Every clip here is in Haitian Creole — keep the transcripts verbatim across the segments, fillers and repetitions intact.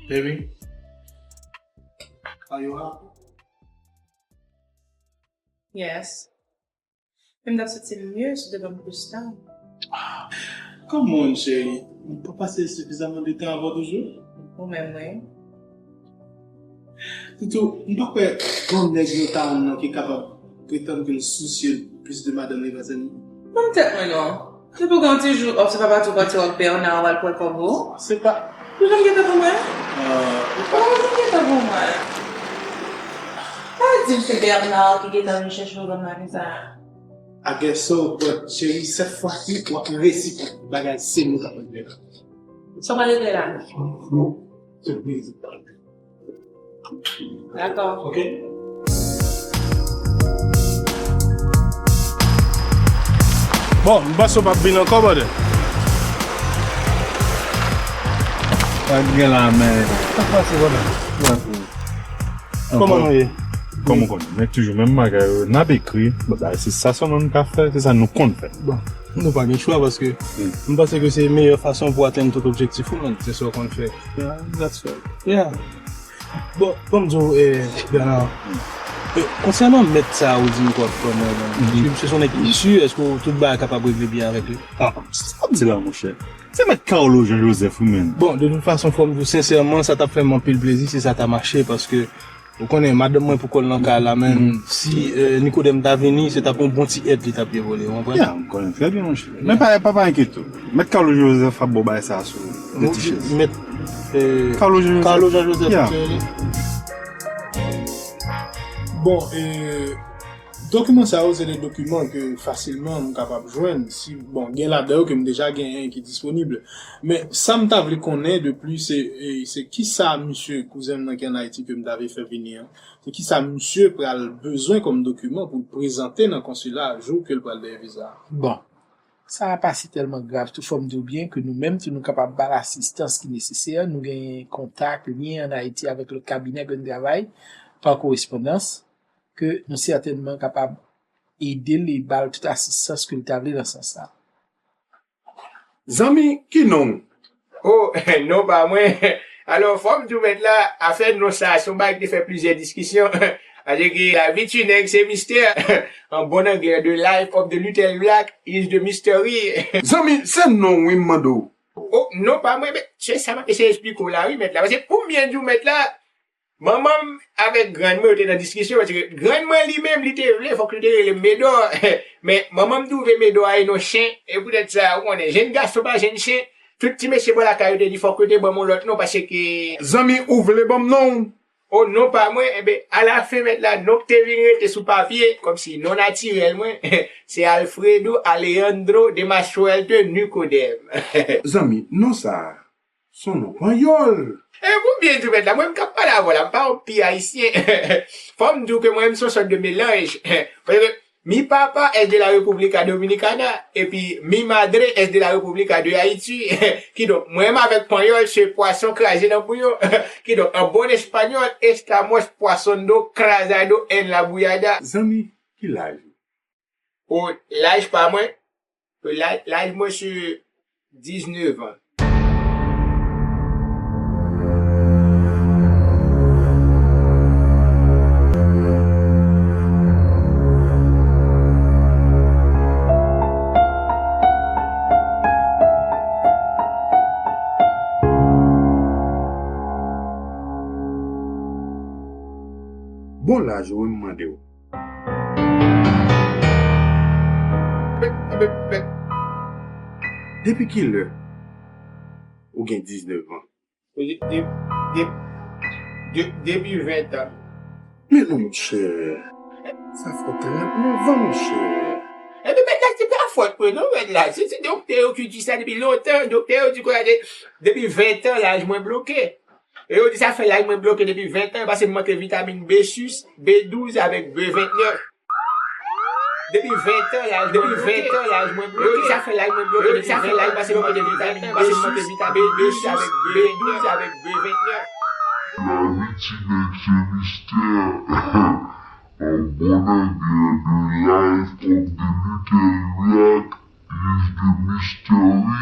Baby, are you up? Yes. Men m t ap santi m mye si w te ban m plis tan. Come on, cheri. M pa pase sifizaman de tan avè w toujou? Ou menm, wi. Toutou, m pa kwè gon nèg nan tawon nan ki kapab pretann ke l sousye l plis de madanm li pase m. Ban m tèt mwen non. Depi w gen yon ti jou off, se pa pati w pati w ak Bernard w al pran kòb ou? Se pa. Ou janm gen tan pou mwen? Ah. Ou pa janm gen tan pou mwen. Pa di m se Bernard ki gentan vin chèche w nan maten sa a. I guess so, but cheri, sèt fwa si w ap resi pou bagay serye sa pral fè la. Sa w pral regle la? Surprise. Dakò. Ok. Bon, m panse w p ap vin ankò, brother. Sa k gen la, men? Sa k pase, brother? Kòman nou ye? Kòm ou konnen, men toujou menm bagay yo. N ap ekri, bagay, se sa sèlman nou ka fè, se sa nou konn fè. Bon, nou pa gen chwa paske m panse ke se meyè fason pou atenn tout objektif ou, man. Se sa w konn fè. Yeah, that's right. Yeah. Bon, ban m di w, eh, Bernard, eh, konsènan mèt sa a ou di m k ap pran nan, nan, èske misye se yon nèg ki si, èske w tout bagay kapab regle byen avèk li? Ah, sa w ap di la, monchè? Se mèt Carlo Jean Joseph, wi, menn. Bon, de tout fason, fò m di w sensèman, sa t ap fè m anpil plezi si sa ta mache, paske ou konnen, madanm mwen pou kò l nan kay la, menn. Si, eh, Nikodèm ta vini, se t ap yon bon ti èd li t ap ye vole, ou konprann? Ya, m konnen trè byen, monchè. Men pa, pa, pa enkyete w. Mèt Carlo Joseph ap ba w bagay sa a sou de ti chèz. Mèt, eh, Carlo Jean Joseph. Carlo Jean Joseph, yeah. Bon, eh, dokiman sa yo, se de dokiman ke fasilman m kapab jwenn. Si, bon, gen ladan yo ke m deja genyen ki disponib. Men sa m ta vle konnen de plis, se, eh, se kisa misye, kouzen m nan ki ann Ayiti ke m ta vle fè vini an, se kisa misye pral bezwen kòm dokiman pou l prezante nan konsila jou ke l pral dèyè viza a. Bon, sa a pa si tèlman grav tou, fò m di w byen ke nou menm tou nou kapab ba l asistans ki nesesè. Nou genyen kontak, lyen ann Ayiti avèk lòt kabinè ke n travay pa korespondans, ke nou sètènman kapab ede l e ba l tout asistans ke l ta vle nan sans sa. Zanmi, ki non w? O, non pa mwen. Alò, fò m di w mèt la, afè non sa a, se yon bagay ki te fè plizyè diskisyon. Paske lavi ti nèg se mistè. An bon anglè, the life of the little black is the mystery. Zanmi, se non w wi m mande w. O, non pa mwen, men se sa m ap eseye esplike w la wi mèt la. Paske pou m byen di w mèt la, manman m avèk grann mwen yo te nan diskisyon, paske grann mwen li menm, li te vle, fòk li te rele m Medò. Men manman m twouve Medò a e non chen, e poutèt sa, ou konnen, jenn gason pa jenn chen, tout ti mesye bò lakay yo te di fòk yo te ban m yon lòt non, paske... Zanmi, ou vle ban m non w? O, non pa mwen, enben, alafen mèt la, non k te vin rete sou papye, kòmsi non natirèl mwen, se Alfredo Alejandro de Masuelte Nicodème. Zanmi, non sa a, se yon non panyòl. E pou m byen di w mèt la, mwen m k ap pale avè w la, m pa yon pi ayisyen. Fò m di w ke mwen menm se yon sòt de melanj. Paske mi papá es de la República Dominicana, epi mi madre es de la República de Haití. Kidonk, mwen menm avèk panyòl, se pwason kraze nan bouyon. Kidonk, en buen español, estamos pasando crazado en la bullada. Zanmi, ki laj ou? O, laj pa mwen, laj, laj mwen se diznèf an. Bon laj ou wi, m mande w. Depi kilè ou gen diznèf an? De, de, de, de, depi ven tan. Men non, monchè, sa fè trannèf an, monchè. Ebyen, mèt la, se pa fòt mwen, non, mèt la. Se, se doktè yo ki di sa depi lontan. Doktè yo di konsa, de, depi ven tan, laj mwen bloke. E yo di sa fè laj mwen bloke depi ven tan, paske m manke vitamin B sis, B douz avèk B vennèf. Depi ven tan, laj, depi ven tan, laj mwen bloke. Yo di sa fè laj mwen bloke, yo di sa fè laj paske m manke vitamin B sis, B douz avèk B, B douz avèk B vennèf. Lavi ti nèg se mistè. An bon anglè, the life of the little rat is the mystery.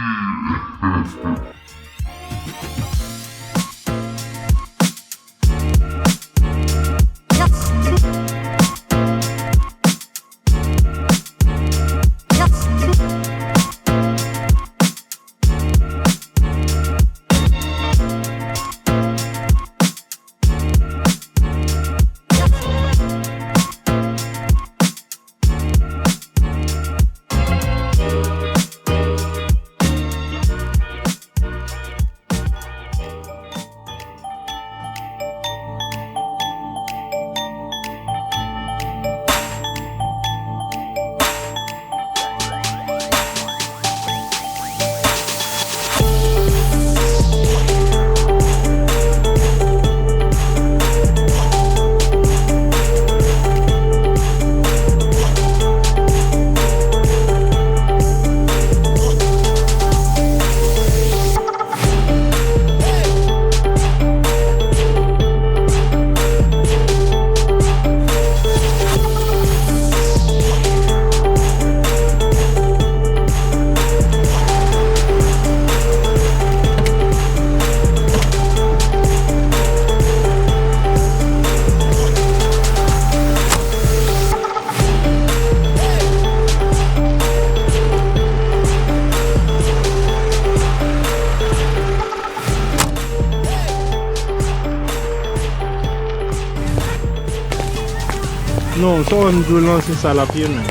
Non, sa w wè m di w lan, se sa l ap ye, men.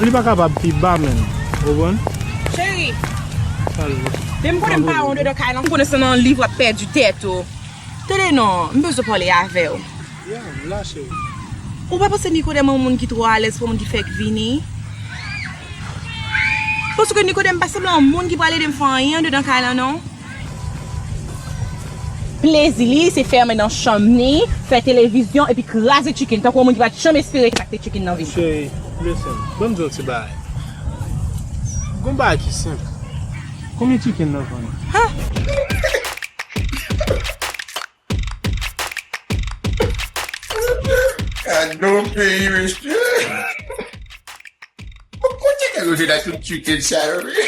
Li pa kapab pi ba, men. Ou konprann? Cheri, men m konnen m pa wè w dedan kay lan. M konnen se nan liv w ap pèdi tèt ou. Tande non, m bezwen pale avè w. Ya, m la, cheri. Ou pa panse Nikodèm yon moun ki twò alèz pou moun ki fèk vini? Paske Nikodèm pa sanble yon moun ki pral ede m fè anyen andedan kay lan, non. Plezi li, se fèmen nan chanm ni, fè televizyon, epi kraze chicken, tankou yon moun ki pa t janm espere ki t ap te chicken nan vi l. Cheri, listen, ban m di w yon ti bagay. Gon bagay ki senp. Konbyen chicken nan vann? Ha? Gadon peyi, mesye. Bon, kote ke nou te da tout chicken sa yo, wi?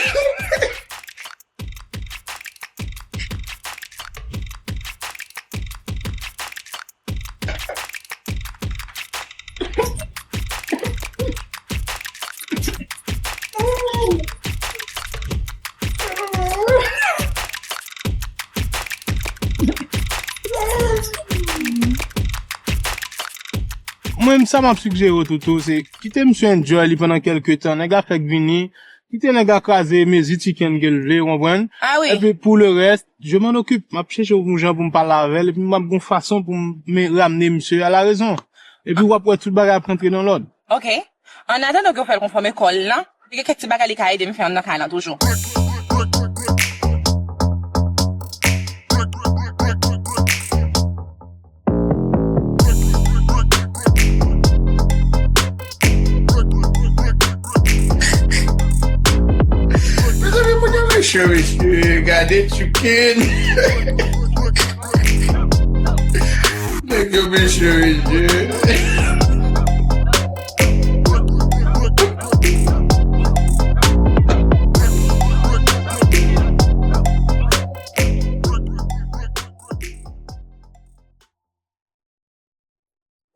Mwen, sa m ap sigjere w, Toutou, se kite misye enjoy li pandan kèlke tan. Nèg la fèk vini, kite nèg la kraze mezi chicken ke l vle, ou konprann? Ah wi. Epi pou le rès, je m'en occupe. M ap chèche yon jan pou m pale avè l, epi m ap gon fason pou m men, ramne misye a la rezon. Epi w ap wè tout bagay ap rantre nan lòd. Ok. An atandan ke w fè l konfòme kò l lan, li gen kèk ti bagay li ka ede m fè anndan kay lan toujou. Mesye, mesye, gade chicken. Nèg yo mesye, mesye.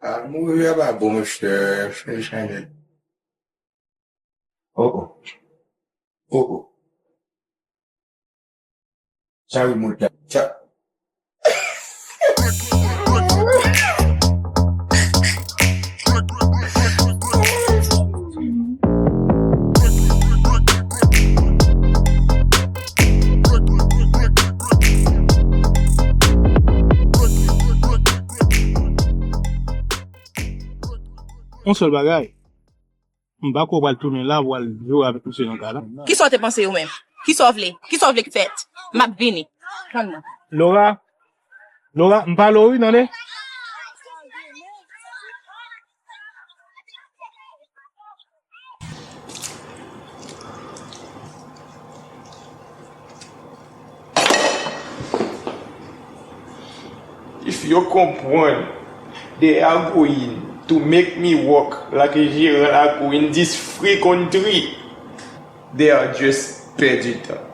Ah, mouri a pa bon, monchè. Fè chanèl. Oh, oh. Oh, oh. Sa remonte la. Sa. Yon sèl bagay. M pa kwè w pral tounen la pou w al jwe avèk misye nan kay la. Kisa w te panse ou menm? Kisa w vle? Kisa w vle k fèt? M ap vini. Tann mwen. Laura, Laura, m pale w wi, tande. If yo konprann, they are going to make me work like a jeran lakou in this free country. They are just pèdi tan.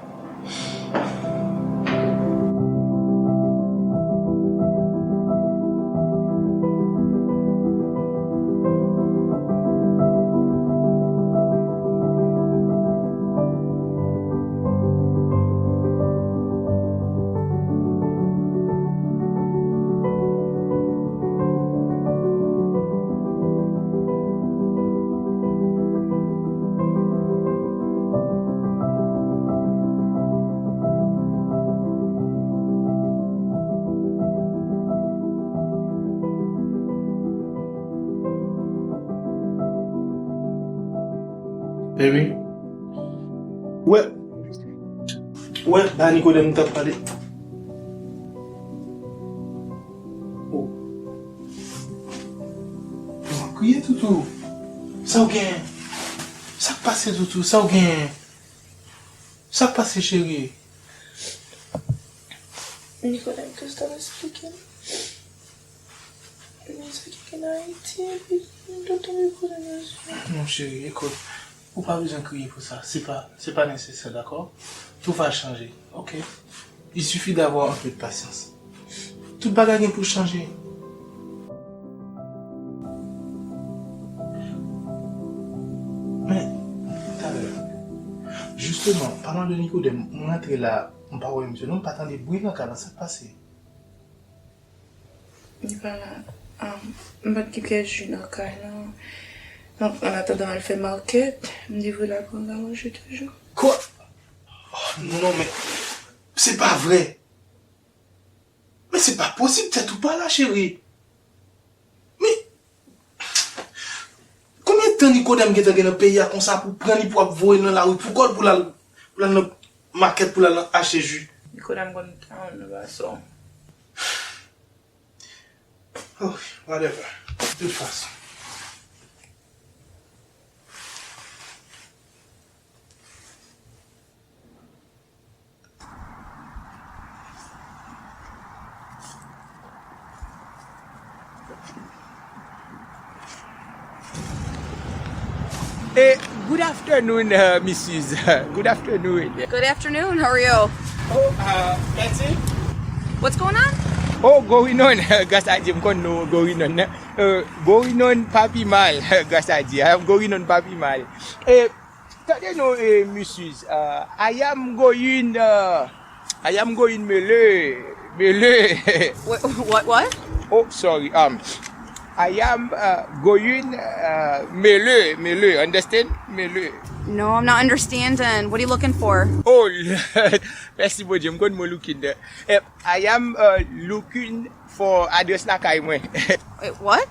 Baby. Wè. Wè, ba Nikodèm m t ap pale. Oh. Ou ap kriye, Toutou. Sa w gen? Sa k pase, Toutou? Sa w gen? Sa k pase, cheri? Nikodèm te sot ap esplike m. Men sa ki gen Ayiti, epi m te tonbe kou nan rezon. Non, cheri, ekout. Ou pa bezwen kriye pou sa. Se pa, se pa nesesè, dakò? Tout va changer, ok? Il suffit d'avoir un peu de patience. Tout bagay gen pou chanje. Men, talè, jisteman, palan de Nikodèm, m rantre la, m pa wè misye non, m pa tande bri nan kay la, sa k pase? Li pa la. Um, m pa t gen pyès ji nan kay lan. Donk, an atandan m al fè makèt, m devre la pou m ka manje toujou. Kwa? Oh, non, non, men se pa vre. Men se pa posib, tèt ou pa la, cheri. Men, konbyen tan Nikodèm gentan gen nan peyi a konsa pou pran li pou ap voye l nan lari pou kò l pou l al, pou l al nan makèt pou l al achte ji? Nikodèm konn tan nan fason. Oh, whatever. De tout fason. Eh, good afternoon, uh, missus. Good afternoon. Good afternoon, how are you? Oh, uh, Betty? What's going on? Oh, going on. Gras a Dye, m konn nou going on. Uh, going on, pa pi mal. Gras a Dye. I am going on, pa pi mal. Eh, Tande non, eh, missus, uh, I am going, uh, I am going mele, mele. Wait, what, what? Oh, sorry. Um, I am, uh, going, uh, mele, mele. Understand? Mele. No, I'm not understanding. What are you looking for? Oh, Lord. Mèsi, Bondye. M konn mo looking there. Eh, I am, uh, looking for adrès lakay mwen. Wait, what?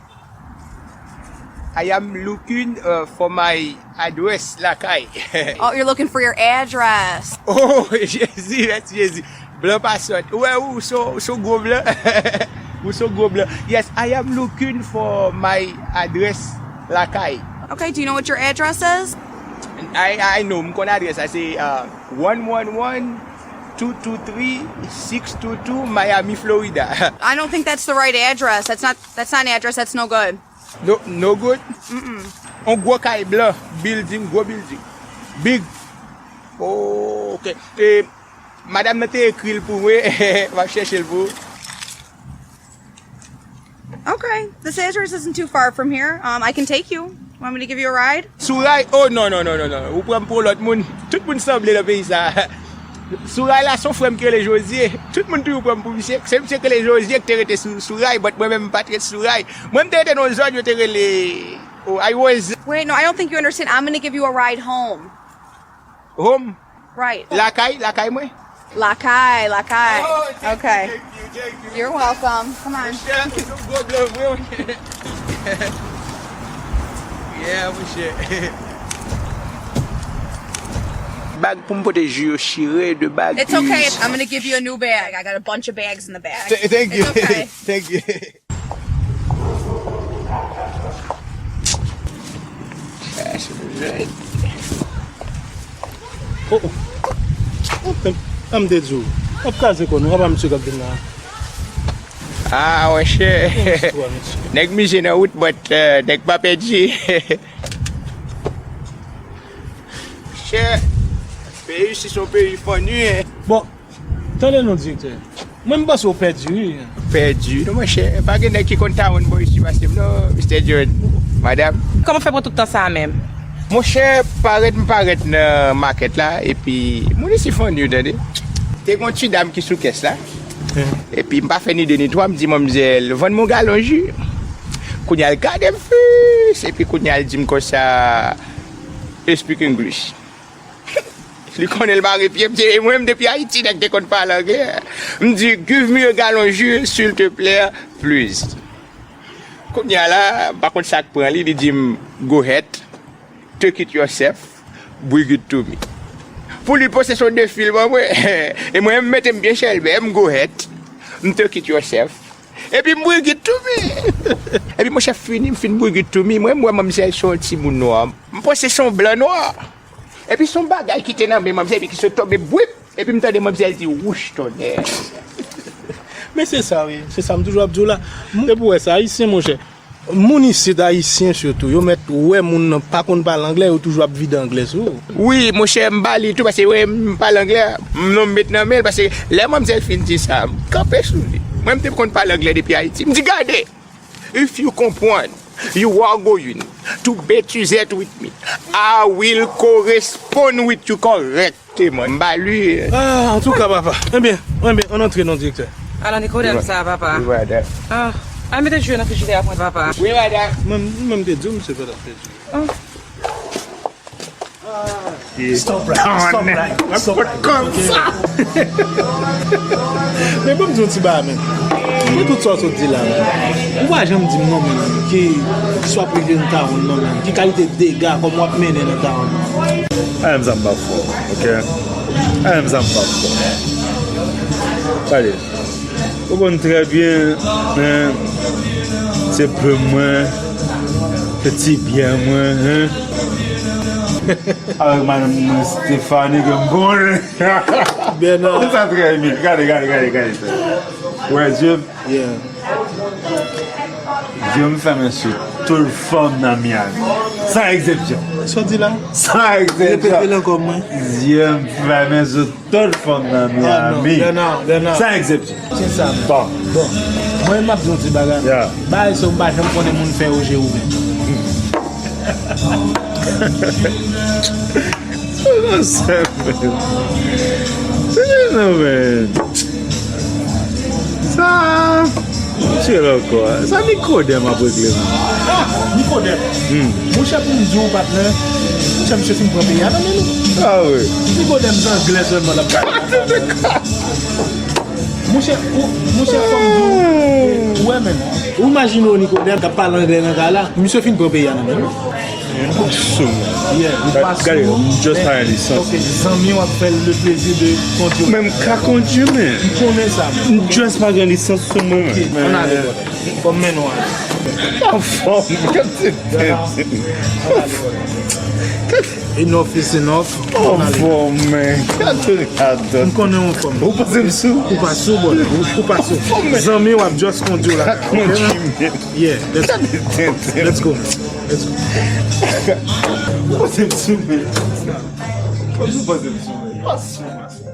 I am looking, uh, for my address lakay. Oh, you're looking for your address. Oh, Jezi, mèsi Jezi. Blan pa sòt. Ou wè, ou se, ou se gwo blan. Ou se gwo blan. Yes, I am looking for my address lakay. Okay, do you know what your address is? I, I know, m konn adrès la, se uh, one one one, two two three, six two two, Miami, Florida. I don't think that's the right address. That's not that's not an address. That's no good. No, no good? Mm-mm. On gwo kay blan, building, gwo building. Big. Oh, ok. E, madanm nan te ekri l pou mwen, m ap chèche l pou ou. Okay, this address isn't too far from here. Um, I can take you. Want me to give you a ride? Sou ray? Oh, non, non, non, non, non. Ou pran m pou yon lòt moun. Tout moun sanble nan peyi sa. Sou ray la, se yon frè m ki rele Jozye. Tout moun toujou pran m pou misye. Se misye ki rele Jozye ki te rete sou, sou ray, but mwen menm m pa t ret sou ray. Mwen m te rete nan yon zòn yo te rele, oh, I was Wait, no, I don't think you understand. I'm gonna give you a ride home. Home? Right. Lakay, lakay mwen? Lakay, lakay. Oh, thank you, okay. Thank you, thank you. You're welcome. Come on. Monchè, ou se yon gwo blan vre, monchè. Yeah, monchè. Bag pou m pote, ji yo chire de bag. It's okay. I'm gonna give you a new bag. I got a bunch of bags in the back. Th- thank you. It's okay. Thank you. Oh, oh. An m te di w, w ap kraze kò nou, apa misye k ap vin la? Ah, monchè. Nèg mize nan wout, but uh, nèg pa pèdi. Monchè, peyi isi se yon peyi funny, hein. Bon, tande non, direktè. Mwen, m panse w pèdi, wi. Pèdi? Non, monchè. Pa gen nèg ki konn tawonn bò isi pase m, non, Mistè John. Madanm. Kòman w fè pran tout tan sa a menm? Monchè, parèt m parèt nan makèt la, epi moun isi funny, tande. Te gen yon ti dam ki sou kès la. Epi m pa fè ni de ni twa, m di manmzèl, vann mwen yon galon ji. Kounye a l gade m fis, epi kounye a l di m konsa, "You speak English?" Li konnen l mare pye m, se mwen menm depi Ayiti nèg te konn pale anglè. M di, "Give me a gallon jus, s'il te plaît, please." Kounye a la, m pa konn sa k pran li, li di m, "Go ahead, take it yourself, bring it to me." Pou li, panse se yon defi l ban mwen. E mwen, m mete m byen chèlbè, m go ahead, m take it yourself. Epi m bring it to me. Epi monchè, fini, m fin bring it to me. Mwen, m wè manmzèl se yon timoun nwa. M panse se yon blan nwa. Epi se yon bagay ki te nan men manmzèl, epi ki sot tonbe bwip. Epi m tande manmzèl di, "Wouch tonnè." Men se sa, wi. Se sa m toujou ap di w la. M, epi w wè sa, Ayisyen, monchè. Moun isit, Ayisyen sitou, yo mèt wè moun nan pa konn pale anglè, yo toujou ap vide anglè sou ou. Wi, monchè, m ba li tou, paske wè m pale anglè, m non m met nan men l, paske lè manmzèl fin di sa, m kanpe sou li. Mwen, m te konn pale anglè depi Ayiti. M di, "Gade, if you konprann, you are going to betizet with me. I will correspond with you correct." Te mwen, m ba li. Ah, antouka, papa. Ebyen, ebyen, ann antre non, direktè. Ala Nikodèm sa, papa. Wi, madanm. Ah, al mete ji yo nan frijidè a pou mwen, papa. Wi, madanm. Mwen, mwen, m te di w, misye pa t ap fè ji. Ah. Stop right, stop right, stop right. Kòm sa. Men ban m di yon ti bagay, men. Mwen, tout sa w sot di la, men. Ou pa janm di m non, men, ki sa w ap rive nan tawon nan, men. Ki kalite dega kòm w ap mennen nan tawon nan? Ay, m sa m pa fò, ok? Ay, m sa m pa fò. Gade, ou konn trè byen, men, se plim mwen, se ti byè mwen, hein? Avèk madanm mwen Stéphanie ke m konnen. Bèna. Ou sa trè byen. Gade, gade, gade, gade sa. Wè, zye m. Yeah. Zye m fèmen sou tout fanm nan Miami. San egzepsyon. Sa w di la? San egzepsyon. Repete l ankò, mwen. Zye m fèmen sou tout fanm nan Miami. Ah, non, Bèna, Bèna. San egzepsyon. Se sa. Bon. Bon. Mwen, m ap di yon ti bagay. Yeah. Bagay sa, m pa janm konnen moun fè yo je ou menm. Sa non, men. Sa, misye la ankò. Sa Nikodèm ap regle, men. Ah, Nikodèm. Hmm. Monchè, pou m di w, patnè, monchè, misye fin pran peyi a nan men nou. Ah, wi. Nikodèm, se anglè sèlman l ap pale. Monchè, ou, monchè, fò m di w, ou wè, men. Ou imajine w, Nikodèm, k ap pale anglè nan kay la. Misye fin pran peyi a nan men nou. Sou mwen. Yeah, li pa sou. Gade, m just pa gen lisans. Ok, zanmi w ap fè l le plezi de kondwi. Men m ka kondwi, men. M konnen sa, men. M just pa gen lisans sou mwen, men. Ok, ann ale, brother. Fò m mennen w ale. Anfòm, gade tenten. Enough is enough. Anfòm, men. Gade, gade. M konnen w anfòm. Ou panse m sou? Ou pa sou, brother. Ou, ou pa sou. Anfòm, men. Zanmi w ap just kondi w la. Kondi, men. Yeah, let's go. Gade tenten. Let's go, man. Let's go. Ou panse m sou, men? Ou panse m sou, men? Pa sou, pa sou.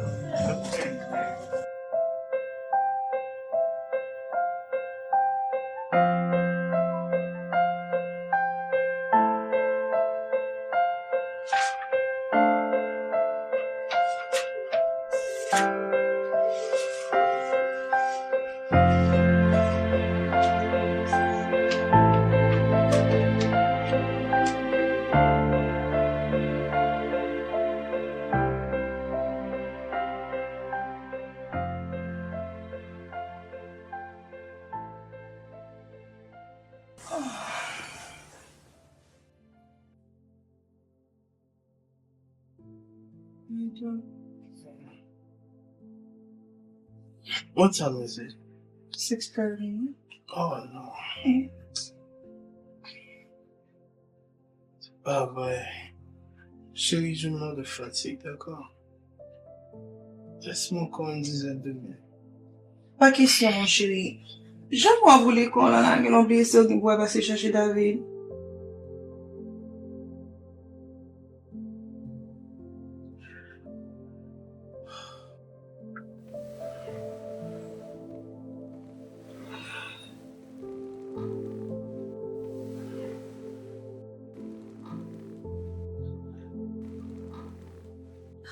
What time is it? Six thirty. Oh, no. Mm. Pa vre. Cheri, je meurs de fatigue, dakò? Lèse m ankò yon dizèn de minit. Pa kesyon, mon chéri. Jan mwen boule kò w la, la, gen lè w bliye se ou ki pou al pase chache David.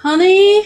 Honey?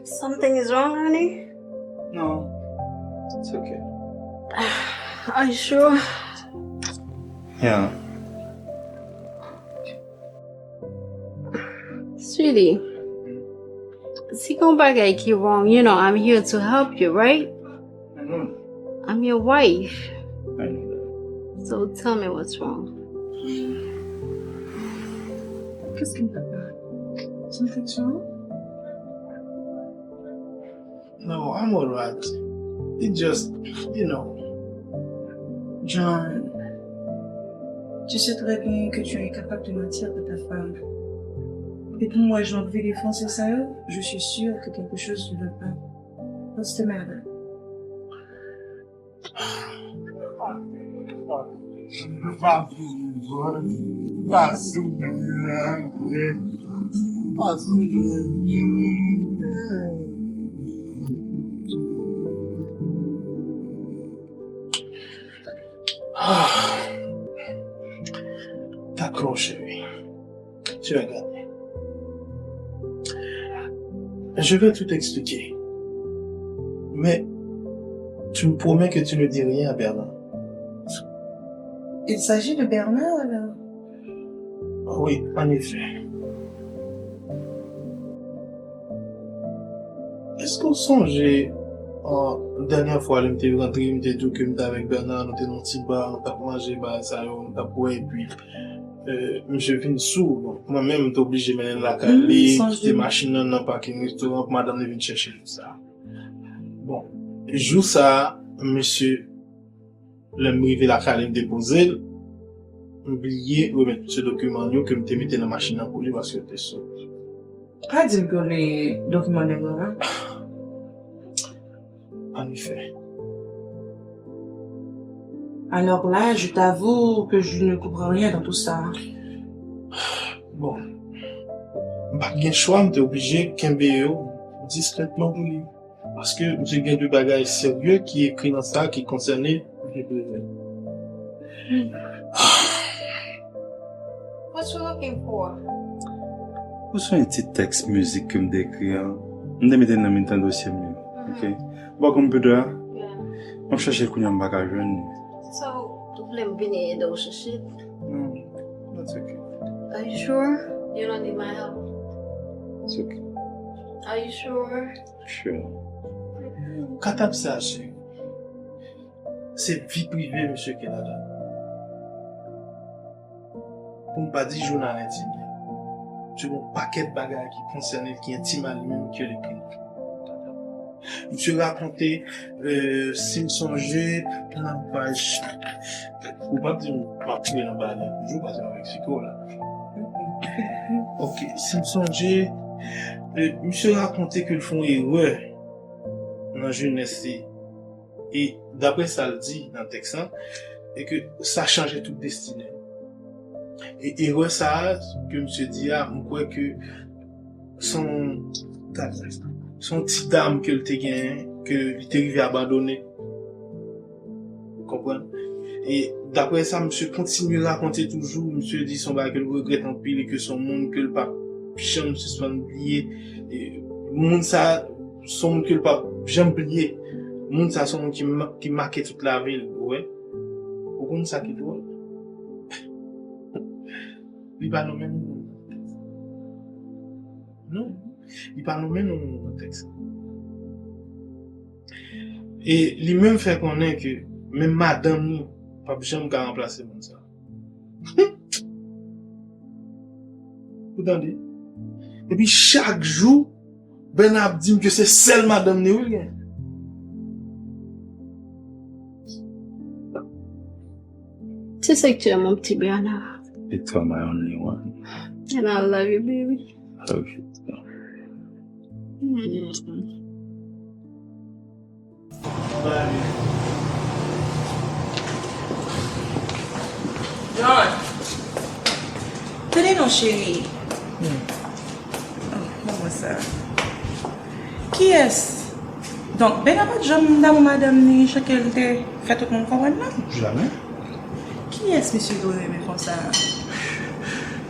Something is wrong, honey? No, it's okay. Are you sure? Yeah. Sweetie, si gen yon bagay ki wrong, you know, I'm here to help you, right? I know. I'm your wife. I know that. So tell me what's wrong. Qu'est-ce qui ne va pas? Something's wrong? No, I'm alright. It just, you know. John, tu sais très bien que tu es incapable de mentir à ta femme. Et pour moi, jan w ap vire franse sa yo, je suis sûre que quelque chose ne va pas. What's the matter? D'accord, chérie. Tu vas gagner. Je vais tout expliquer. Mais tu me promets que tu ne dis rien à Bernard. Il s'agit de Bernard, alors? Wi, an efè. Èske w sonje, an, dènyè fwa lè m te rantre, m te di w ke m te avèk Bernard, nou te nan yon ti ba, nou t ap manje, bagay sa yo, nou t ap bwè, epi, euh, misye vin sou. Donk, mwen menm, m te oblije mennen l lakay li, kite machin nan nan pakin restoran pou madanm li vin chèche l, sa. Bon, jou sa a, misye, lè m rive lakay li, m depoze l, m bliye remèt misye dokiman yo ke m te mete nan machin nan pou li paske yo te sou. Pa di m ke w li dokiman nèg la, non? En effet. Alors là, je t'avoue que je ne comprends rien dans tout ça. Bon. M pa t gen chwa, m te oblije kenbe yo diskrètman pou li. Paske misye gen de bagay serye ki ekri nan sa ki konsène misye Preval. What you looking for? Ou sou yon ti tèks mizik ke m te ekri an. M te mete l nan mitan dosye m yo. Ok? Bò konpitè a, Yeah. m ap chache l kounye a m pa ka jwenn li. So, ou vle m vini ede w chèche? Non, that's ok. Are you sure? You don't need my help? It's ok. Are you sure? Sure. Katap sa, cheri. Se vi prive misye ki ladan. Pou m pa di jounal entim li. Misye gen yon pakèt bagay ki konsène l, ki entim a li menm, ke l ekri. Misye rakonte, euh, si m sonje, nan paj. Ou p ap di m ap tire nan bagay la toujou, paske m ap eksplike w la. Ok, si m sonje, euh, misye rakonte ke l fè yon erè nan jenès li. E daprè sa l di nan tèks lan, e ke sa chanje tout destine. E erè sa a ke misye di a, m kwè ke se yon, se yon ti dam ke l te genyen, ke li te rive abandone. Ou konprann? E daprè sa, misye kontinye rakonte toujou, misye di se yon bagay ke l regrèt anpil e ke se yon moun ke l p ap janm sispann bliye. E moun sa, se yon moun ke l p ap janm bliye. Moun sa, se yon moun ki, ma- ki make tout lavi l, ou wè. Ou konn sa ki dwòl? Li pa nonmen non. Non. Li pa nonmen non nan tèks. E li menm fè konnen ke menm madanm li p ap janm ka ranplase moun sa. Ou tande? Epi chak jou, Bèna ap di m ke se sèl madanm li wi l gen. Ti sektè mon pti Bèna. It's all my only one. And I love you, baby. I love you too. Mm. John, tande non cheri. Oh, ban mwen sa. Kiyès? Donk, Bèna pa t janm damou madanm ni jan ke l te fè tout moun konprann nan? Jamè. Kiyès misye dwe renmen konsa?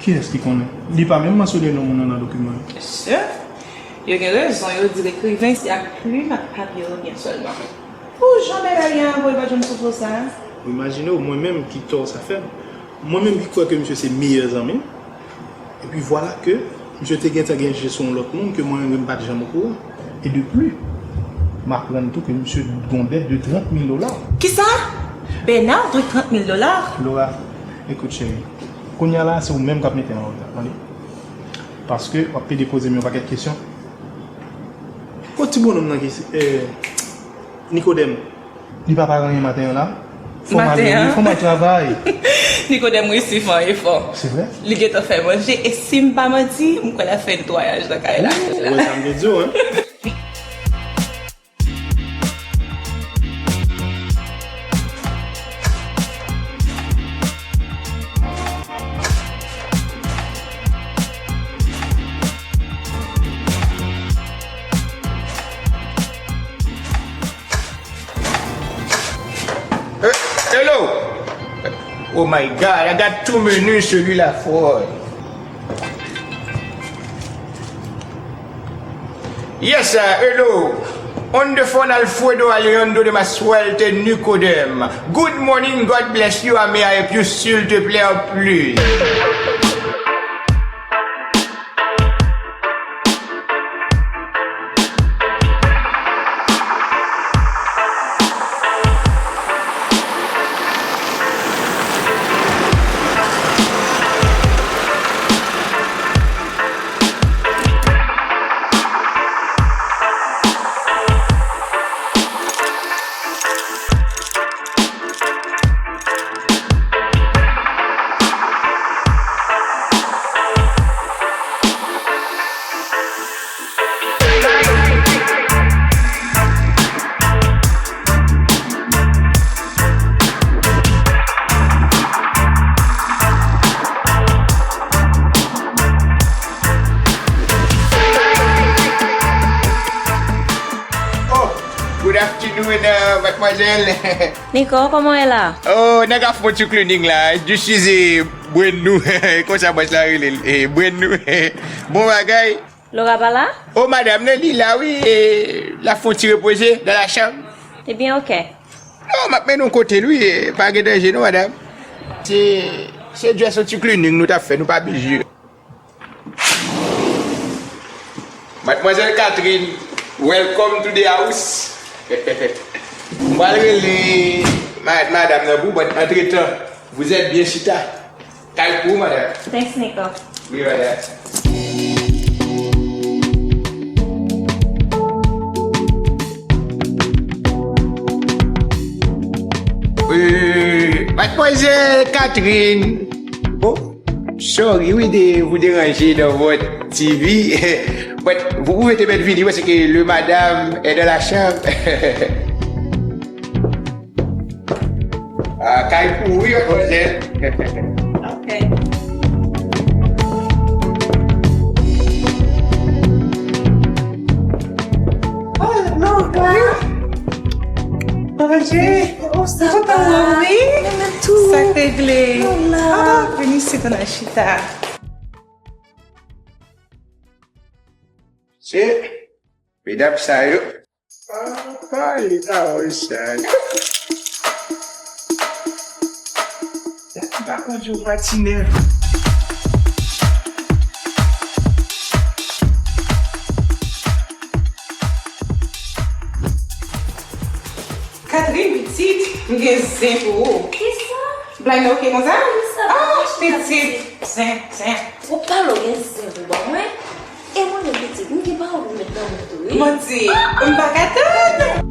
Kiyès ki konnen? Li pa menm mansyone non moun nan nan dokiman yo. Mesye, yo gen rezon, yo di lekriven se ak plim ak papye yo gen sèlman. Pou jan Bèna ye a, ankò, li pa t janm sou fo sa. Imajine w, mwen menm ki tò sa fè m. Mwen menm ki kwè ke misye se meyè zanmi m. Epi vwala ke misye te gentan gen je sou yon lòt moun ke mwen menm m pa t janm okouran. E de pli, m aprann tou ke misye gon dèt de trant mil dola. Kisa? Bèna dwe trant mil dola? Laura, ekout cheri, kounye a la se ou menm k ap mete an òd la, tande? Paske w ap pede poze m yon pakèt kesyon. Kot ti bonòm nan ki se, eh, Nikodèm? Li pa pare anyen maten an la. Fò m ale, Maten an? Wi, fò m al travay. Nikodèm resi fè yon efò. Se vre? Li gentan fè manje, e si m pa manti, m kwè l ap fè netwayaj nan kay la. Ou wè sa m te di w, hein? Eh, hello! Oh my God, I got two menus, celui-là folle. Yes, sir. Hello. On the phone, Alfredo Alejandro de Masuelte Nicodem. Good morning, God bless you, and may I help you, s'il te plaît, please. Good afternoon, uh, mademoiselle. Nico, comment est là? Oh, nèg ap fè yon ti cleaning la. Just use brain nou. Konsa bòs la rele l. Eh, brain nou. Bon bagay. Laura pa la? Oh, madam, nan li la, wi. Eh, l ap fè yon ti repoze dans la chambre. Ebyen, ok. Non, m ap mennen w kote l, wi. Eh, pa gen danje, non, madam. Se, se just yon ti cleaning nou t ap fè, nou pa bezwen. Mademoiselle Catherine, welcome to the house. M pral rele ma-, madam nan pou mwen, antretan, vous êtes bien chita. Kay pou ou, madam. Thanks, Nico. Wi, madam. Euh, mademoiselle Catherine. Oh, sorry, oui, de vous déranger dans votre T V. But vous pouvez te mettre vini parce que le madame est dans la chambre. Ah, kay pou ou, wi, mademoiselle. Ok. Oh, Laura! Bonjou! Kontan wè w, wi? Mwen menm tou. Sa k regle? Mwen la. Ah, vini isit, ann al chita. Se medam sa yo. Pa pale pawòl sa yo. M pa konn jwe patinè. Catherine, pitit, m gen zen pou ou. Kisa? Black nan oke konsa? Kisa? Ah, pitit, zen, zen. Ou pale w gen zen pou ba mwen? E mwen menm pitit, m gen pawòl pou met nan bouch ou, wi. Manti, m pa ka tann.